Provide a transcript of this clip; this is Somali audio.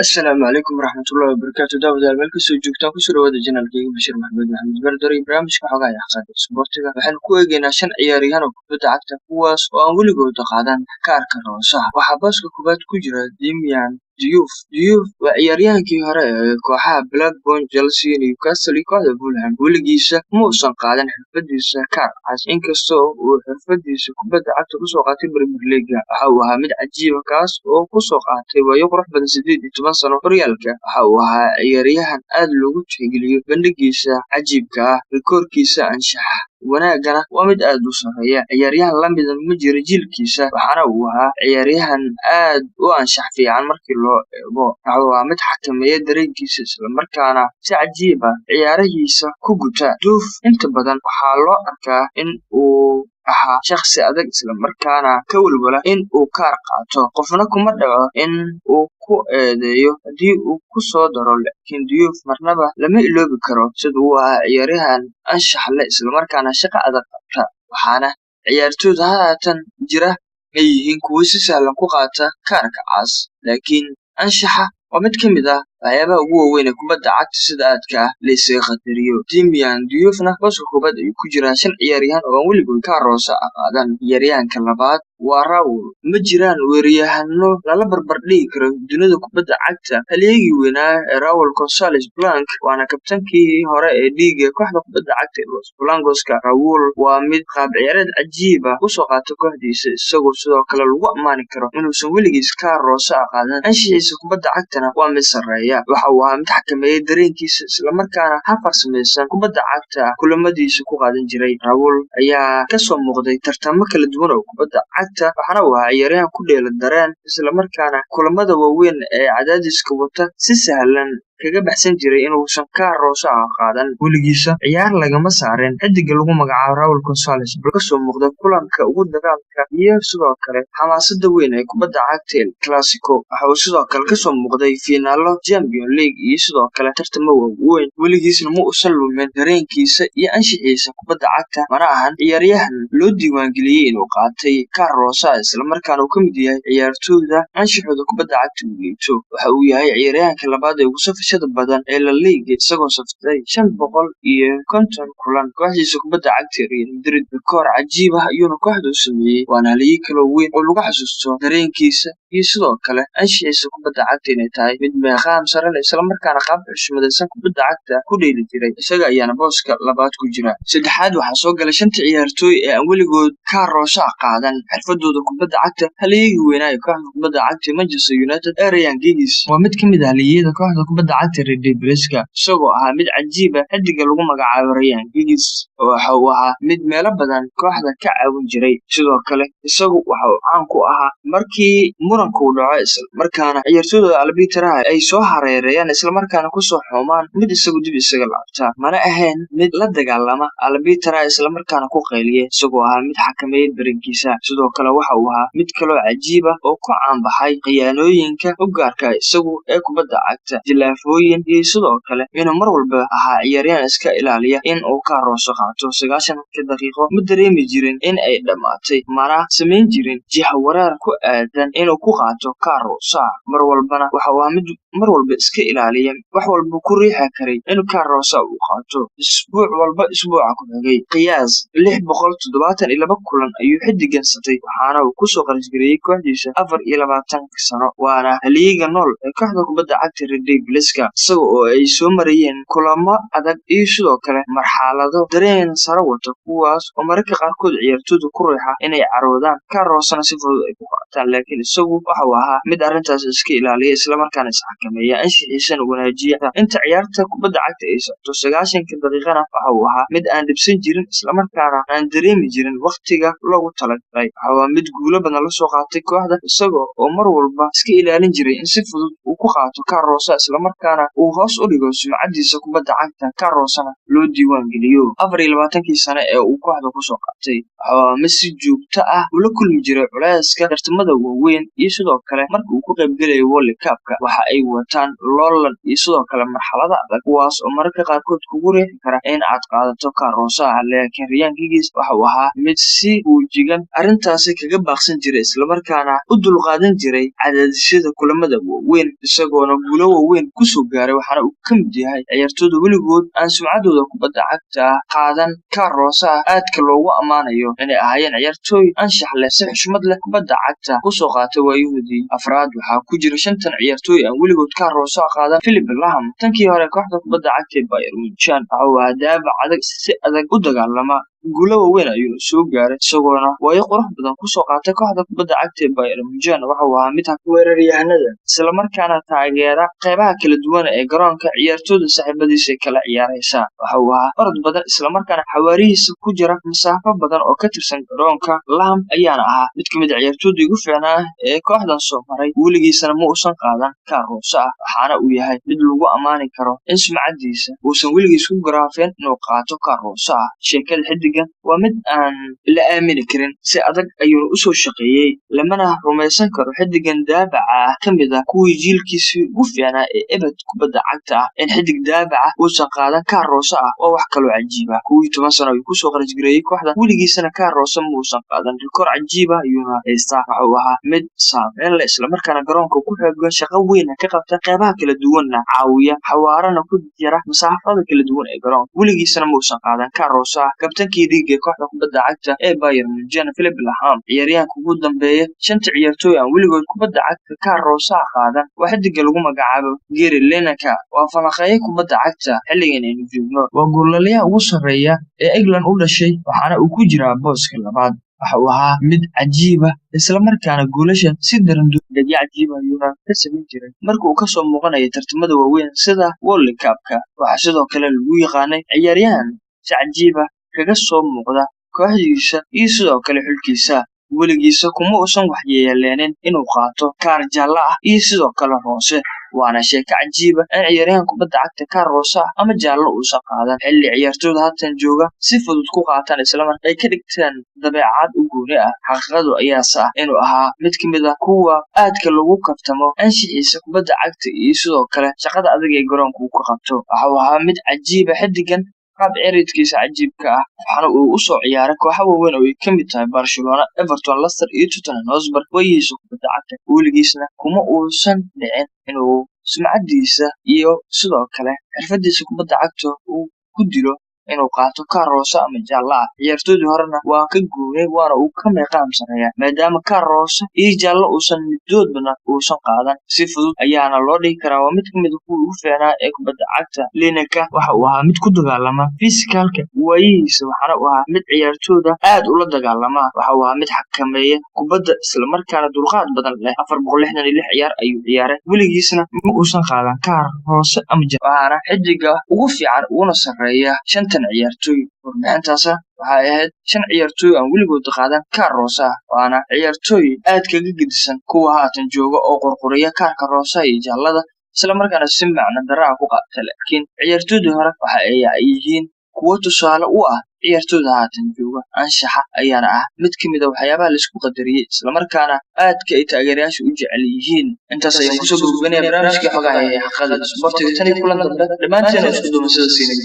Asalaamu calaykum waraxmatullahi wabarakaatu. Daawadayaal, meel kasoo joogtaan, kusoo dhawaada channelkayga Bashiir Maxamed Maxamed Bardar iyo barnaamijka xogaha iyo xaqaa'iqa isboortiga. Waxaynu ku eegaynaa shan ciyaaryahan oo kubadda cagta, kuwaas oo aan weligooda qaadan kaarka roosaha. Waxaa booska koowaad ku jira Damian Diouf. Diouf waa ciyaaryahankii hore ee kooxaha Blackburn, Chelsea, Newcastle iyo kooxda Fulham. Weligiisa ma uusan qaadan xirfadiisa kaar cas, inkastoo uu xirfadiisa kubadda cagta kusoo qaatay Premier League. Waxa uu ahaa mid cajiib ah, kaas oo kusoo qaatay waayo qurux badan 18 sano horyaalka. Waxa uu ahaa ciyaaryahan aad loogu tixgeliyo bandhigiisa cajiibka ah, rikoorkiisa anshax wanaagana waa mid aad u sarreeya. Ciyaaryahan la mida ma jiro jiilkiisa, waxaana uu ahaa ciyaaryahan aad u anshax fiican markii loo eego. Waxa uu ahaa mid xakameeya dareenkiisa, isla markaana si cajiib ah ciyaarihiisa ku guta. Diouf inta badan waxaa loo arkaa in uu ahaa shakhsi adag, isla markaana ka walwala in uu kaar qaato. Qofna kuma dhaco in uu ku eedeeyo haddii uu ku soo daro, laakiin Diouf marnaba lama iloobi karo sida uu ahaa ciyaaryahan anshax leh, isla markaana shaqo adag qabta. Waxaana ciyaartoyda haatan jira ay yihiin kuwo si sahlan ku qaata kaarka cas, laakiin anshaxa waa mid ka mid ah waxyaabaha ugu waaweyn ee kubadda cagta sida aadka ah la isaga qadariyo. Damian Dioufna booska koowaad ayuu ku jiraa shan ciyaaryahan oo aan weligood kaar roose ah qaadan. Ciyaaryahanka labaad waa Raul. Ma jiraan weeraryahanno lala barbar dhigi karo dunida kubadda cagta halyeygii weynaa ee Raul Gonzalez Blanco, waana kabtankii hore ee dhiiga kooxda kubadda cagta ee Los Blancos-ka. Raul waa mid qaab ciyaareed cajiib ah usoo qaata kooxdiisa, isagoo sidoo kale lagu ammaani karo inuusan weligiis kaar roose ah qaadan. Anshaxiisa kubadda cagtana waa mid sarreeya. Waxa uu ahaa mid xakameeyay dareenkiisa, islamarkaana hab farsamaysan kubadda cagta kulamadiisa ku qaadan jiray. Raul ayaa kasoo muuqday tartamo kala duwan oo kubadda cagta, waxaana uu ahaa ciyaaryahan ku dheela dareen, islamarkaana kulamada waaweyn ee cadaadiska wata si sahlan kaga baxsan jiray inuusan kaar roose ah qaadan. Weligiisa ciyaar lagama saarin xidiga lagu magacaabo Raul Gonzalez, kasoo muuqda kulanka ugu dagaalka iyo sidoo kale xamaasada weyn ee kubadda cagta El Clasico. Waxa uu sidoo kale kasoo muuqday fiinaalo Champions League iyo sidoo kale tartamo waaweyn. Weligiisna ma uusan lumin dareenkiisa iyo anshaxiisa kubadda cagta, mana ahan ciyaaryahan loo diiwaangeliyey inuu qaatay kaar roose ah, islamarkaana uu ka mid yahay ciyaartooyda anshaxooda kubadda cagta uu liito. Waxa uu yahay ciyaaryahanka labaad ee ugu safashada badan ee La Liga, isagoo saftay 550 kulan kooxdiisa kubadda cagta Real Madrid. Rikoor cajiib ah ayuuna kooxda u sameeyey, waana halyeey kaloo weyn oo lagu xasuusto dareenkiisa iyo sidoo kale anshaxiisa kubadda cagta inay tahay mid meeqaam sare leh, islamarkaana qaab xushmadaysan kubadda cagta ku dheeli jiray. Isaga ayaana booska labaad ku jira. Saddexaad waxaa soo galay shanta ciyaartooy ee aan weligood kaar roose ah qaadan xirfadooda kubadda cagta. Halyeygii weynaa ee kooxda kubadda cagta Manchester United ee Ryan Giggs waa mid ka mid ah halyeeyada kooxda kubadda cagta Red Devils-ka, isagoo ahaa mid cajiib ah. Xidiga lagu magacaabo Ryan Giggs waxa uu ahaa mid meelo badan kooxda ka caawin jiray. Sidoo kale isagu waxa uu caan ku ahaa markii muranku uu dhaco, islamarkaana ciyaartooyda albitaraha ay soo hareereeyaan, islamarkaana kusoo xoomaan, mid isagu dib isaga laabta. Mana ahayn mid la dagaalama albitaraha, islamarkaana ku qayliya, isagoo ahaa mid xakameeya dareenkiisa. Sidoo kale waxa uu ahaa mid kaloo cajiib ah oo ku caan baxay khiyaanooyinka u gaarka isagu ee kubadda cagta, jilaafooyin iyo sidoo kale inuu mar walba ahaa ciyaaryahan iska ilaaliya in uu kaar roose qaato. 90-ka daqiiqo ma dareemi jirin in ay dhammaatay, mana samayn jirin jiha wareer ku aadan inuu ku qaato kaar roose ah. Mar walbana waxa uu ahaa mid mar walba iska ilaaliya wax walba ku riixi karay inuu kaar roose uu qaato. Isbuuc walba isbuuca ku xigay, qiyaas 672 kulan ayuu xidigan satay, waxaana uu kusoo qarashgareeyey kooxdiisa 24 sano. Waana halyeeyga nool ee kooxda kubadda cagta Red Devils-ka, isaga oo ay soo marayeen kulamo adag iyo sidoo kale marxalado dareen sare wata, kuwaas oo mararka qaarkood ciyaartooyda ku riixa inay caroodaan, kaar roosena si fudud ay ku qaataan. Laakiin isagu waxa uu ahaa mid arrintaas iska ilaaliya, islamarkaana isxakameeya, anshaxiisana wanaajiya inta ciyaarta kubadda cagta ay socoto. 90-ka daqiiqana waxa uu ahaa mid aan dhibsan jirin, islamarkaana aan dareemi jirin waqtiga loogu talagalay. Waxa uu ahaa mid guulo badan la soo qaatay kooxda, isaga oo mar walba iska ilaalin jiray in si fudud uu ku qaato kaar roose, islamarkaana islamarkaana uu hoos u dhigo sumcadiisa kubadda cagta, kaar roosana loo diiwaan geliyo. 24-kii sane ee uu kooxda kusoo qaatay, waxaa mid si joogto ah ula kulmi jiray culayska tartamada waaweyn iyo sidoo kale marka uu ku qaybgelayo World Cup-ka. Waxa ay wataan loolan iyo sidoo kale marxalada adag, kuwaas oo mararka qaarkood kugu riixi kara in aad qaadato kaar roose ah. Laakiin Ryan Giggs waxa uu ahaa mid si feejigan arrintaasi kaga baaqsan jiray, islamarkaana u dulqaadan jiray cadaadisyada kulamada waaweyn, isagoona guulo waaweyn kusoo gaaray. Waxaana uu ka mid yahay ciyaartooyda weligood aan sumcadooda kubadda cagta qaadan kaar roose ah, aadka loogu ammaanayo inay ahaayeen ciyaartooy anshax leh, si xushmad leh kubadda cagta kusoo qaatay waayahoodii. Afraad waxaa ku jira shantan ciyaartooy aan weligood kaar roose qaadan Philipp Lahm, tankii hore kooxda kubadda cagta ee Bayern Munchen. Waxa uu ahaa daafac adag, si adag u dagaalama, guulo waaweyn ayuuna soo gaaray, isagoona waayo qurux badan kusoo qaatay kooxda kubadda cagta ee Bayern Munchen. Waxa uu ahaa mid weeraryahanada, islamarkaana taageera qeybaha kala duwan ee garoonka ciyaartooyda saaxiibadiisa kala ciyaaraysa. Waxa uu ahaa orod badan, islamarkaana xawaarihiisa ku jira masaafo badan oo ka tirsan garoonka. Lahm ayaana ahaa mid ka mid a ciyaartooyda ugu fiicnaa ee kooxdan soo maray, weligiisana ma uusan qaadan kaar roose ah. Waxaana uu yahay mid lagu ammaani karo in sumcadiisa uusan weligiis ku garaafeen inuu qaato kaar roose ah. Sheekada xidigan waa mid aan la aamini karin, si adag ayuuna usoo shaqeeyey, lamana rumaysan karo xidigan daafaca ah ka mid ah kuwii jiilkiisii ugu fiicnaa ee ebed kubadda cagta ah in xidig daafaca uusan qaadan kaar roose ah waa wax kaloo cajiib ah. 11 sano ayuu kusoo qarash gareeyey kooxda, weligiisana kaar roose ma uusan qaadan. Rikoor cajiib ah ayuuna haystaa. Waxa uu ahaa mid saameyn leh, islamarkaana garoonka ku xoogan, shaqo weyn ka qabta qeybaha kala duwanna caawiya, xawaarana ku jira masaafada kala duwan ee garoonka, weligiisana ma uusan qaadan kaar roose ah. Kabtankii dhiiga ee kooxda kubadda cagta ee Bayern Munchen, Philipp Lahm. Ciyaaryahanka ugu dambeeya shanta ciyaartooy aan weligood kubadda cagta kaar roose ah qaadan waa xidiga lagu magacaabo Gary Lineker. Waa falanqeeye kubadda cagta xilligan aynu joogno, waa goolaliyaha ugu sarreeya ee England u dhashay, waxaana uu ku jiraa booska labaad. Waxa uu ahaa mid cajiib ah, islamarkaana goolasha si daran degyo cajiib ah ayuuna ka samayn jiray marka uu kasoo muuqanayo tartamada waaweyn sida World Cup-ka. Waxaa sidoo kale lagu yaqaanay ciyaaryahan si cajiib ah kaga soo muuqda kooxdiisa iyo sidoo kale xulkiisa. Weligiisa kuma uusan waxyeeleenin inuu qaato kaar jaallo ah iyo sidoo kale roose, waana sheeko cajiib ah in ciyaaryahan kubadda cagta kaar roose ah ama jaallo uusan qaadan, xilli ciyaartooyda haatan jooga si fudud ku qaataan, islamarkaa ay ka dhigtaan dabeecad u gooni ah. Xaqiiqadu ayaase ah inuu ahaa mid ka mid ah kuwa aadka loogu kaftamo anshixiisa kubadda cagta iyo sidoo kale shaqada adag ee garoonka uu ka qabto. Waxa uu ahaa mid cajiib ah xidigan, qaab ciyaareedkiisa cajiibka ah, waxaana uu usoo ciyaaray kooxo waaweyn oo ay ka mid tahay Barcelona, Everton, Leicester iyo Tottenham Hotspur waayihiisa kubadda cagta. Weligiisna kuma uusan dhicin inuu sumcadiisa iyo sidoo kale xirfadiisa kubadda cagta uu ku dilo inuu qaato kaar roose ama jaallo ah. Ciyaartoydii horena waa ka goonay, waana uu ka meeqaam sareeya, maadaama kaar roose iyo jaallo uusan midoodna uusan qaadan. Si fudud ayaana loo dhihi karaa waa mid ka mid a kuwii ugu fiicnaa ee kubadda cagta. Lineker waxa uu ahaa mid ku dagaalama physicalka waayihiisa, waxaana uu ahaa mid ciyaartooyda aad ula dagaalama. Waxa uu ahaa mid xakameeya kubadda, islamarkaana dulqaad badan leh. 466 ciyaar ayuu ciyaaray, weligiisna ma uusan qaadan kaar roose ama jaallo, waxaana xidiga ugu fiican uguna sarreeya shantan ciyaartooy. Warbixintaasa waxay ahayd shan ciyaartooy aan weligood qaadan kaar roose ah, waana ciyaartooy aad kaga gedisan kuwa haatan jooga oo qurquriya kaarka roosaha iyo jaallada, islamarkaana si macno darro ah ku qaata. Laakiin ciyaartooydii hore waxa ay yihiin kuwo tusaale u ah ciyaartooyda haatan jooga. Anshaxa ayaana ah mid ka mid a waxyaabaha laisku qadariyey, islamarkaana aadka ay taageerayaashu u jecel yihiin. Intaas ayaan kusoo gabagabeynaya barnaamijkii xogaha ee xaqada isboortiga. Tan iyo kulan dambe, dhammaanteen isku duuban sida siinay.